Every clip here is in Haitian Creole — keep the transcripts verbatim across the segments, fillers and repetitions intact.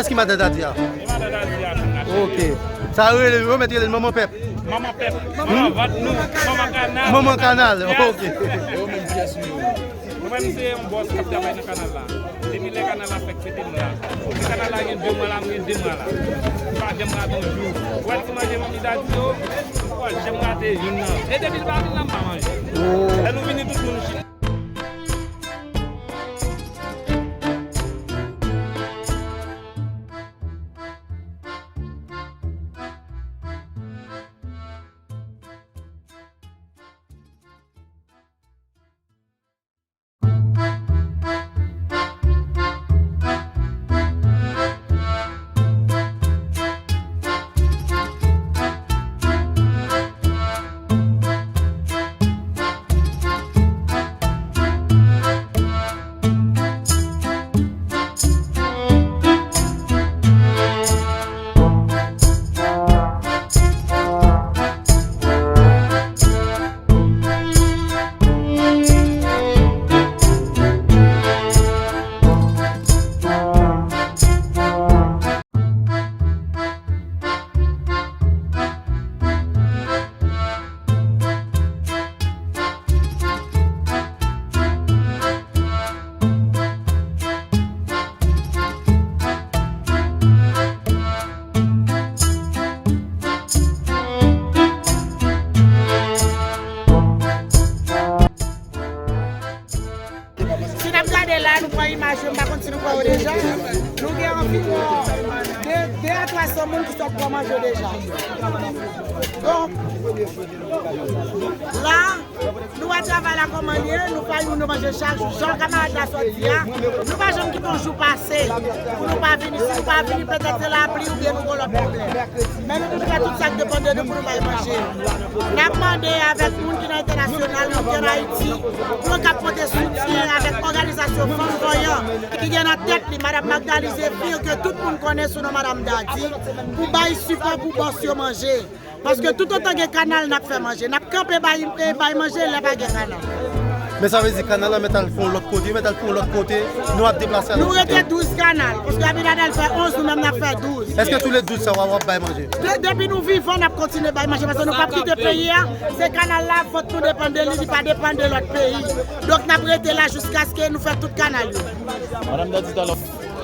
Ki madan Dadi a? E madan Dadi a, fann rache. Ok. Sa yo rele, yo mèt rele l manman pèp. Manman pèp. Manman vant nou. Manman kanal. Manman kanal. Yes. Ok. E yo menm kiyès nou ye? Mwen menm se yon bòs k ap travay nan kanal la. Depi lè kanal la fèk pete m la. Si kanal la gen de mwa la, m gen de mwa la. M pa janm rate yon jou. Ou wè ti manje manmi Dadi yo? M pa janm rate youn nan. E depi l pa vin la, m pa manje. Oh. Lè nou vini tout moun chita. Si n ap gade la, nou pran imaj yo, m pa konn si nou pran yo deja. Nou gen anviwon de, de a twa san moun ki sot pran manje deja. Donk, la, nou wè travay la kòman l ye, nou fè moun yo manje chak jou. Jan kamarad la sot di a, nou pa janm kite yon jou pase pou nou pa vini. Si nou pa vini, petèt se lapli oubyen nou gen lòt pwoblèm. Men nou toujou fè tout sa k depann de nou pou nou bay manje. N ap mande avèk moun ki nan entènasyonal, moun ki ann Ayiti, pou yo kab pote soutyen avèk òganizasyon Fanm Vanyan ki gen nan tèt li Madam Magdalie Zéphir, ke tout moun konnen sou non Madam Dadi, pou bay sipò pou bòs yo manje. Paske toutotan gen kanal, n ap fè manje. N ap kanpe bay, e, bay manje lè pa gen kanal. Men sa vle di kanal la mèt al fè yon lòt kote, mèt al fè yon lòt kote, nou ap deplase al. Nou rete douz kanal, paske Abinader fè onz, nou menm n ap fè douz. Èske tou le douz sa w ap bay manje? De-, depi nou vivan, n ap kontinye bay manje, paske nou p ap kite peyi a. Se kanal la, fòk nou depann de li, li pa depann de lòt peyi. Donk, n ap rete la jiskaske nou fè tout kanal yo. Madam Dadi, talè.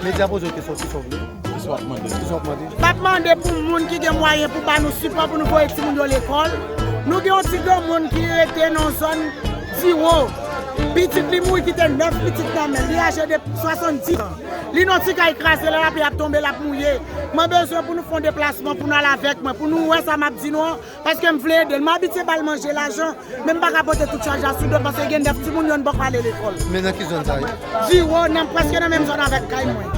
Medya poze w kesyon, kisa w vle? Kisa w ap mande? Kisa w ap mande? M ap mande pou moun ki gen mwayen pou ba nou sipò pou nou voye timoun yo lekòl. Nou gen yon ti granmoun ki rete nan zòn Diwo. Pitit li mouri kite nèf pitit nan men l. Li aje de swasanndis an. Li nan ti kay kraze, lè lapli ap tonbe, l ap mouye. Mwen bezwen pou nou fè yon deplasman pou nou al avèk mwen, pou nou wè sa m ap di nou an. Paske m vle ede l. M abitye ba l manje, lajan, men m pa ka pote tout chaj la sou do m, paske gen nèf timoun, yonn poko ale lekòl. Men nan ki zòn sa ye? Diwo, nan, prèske nan menm zòn avèk kay mwen.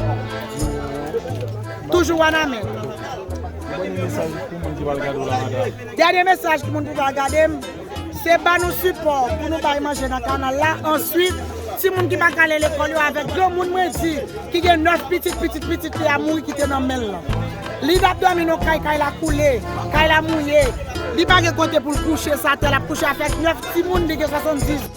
Toujou Wanament. Dènye mesaj pou moun ki pral gade w la, madanm. Dènye mesaj pou moun ki pral gade m, se ba nou sipò pou nou bay manje nan kanal la. Answit, timoun ki pa ka ale lekòl yo avèk granmoun mwen di, ki gen nèf pitit, pitit, pitit li a mouri kite nan men l lan. Li t ap dòmi nan kay, kay la koule, kay la mouye. Li pa gen kote pou l kouche, se atè l ap kouche avèk nèf timoun, li gen swasanndis.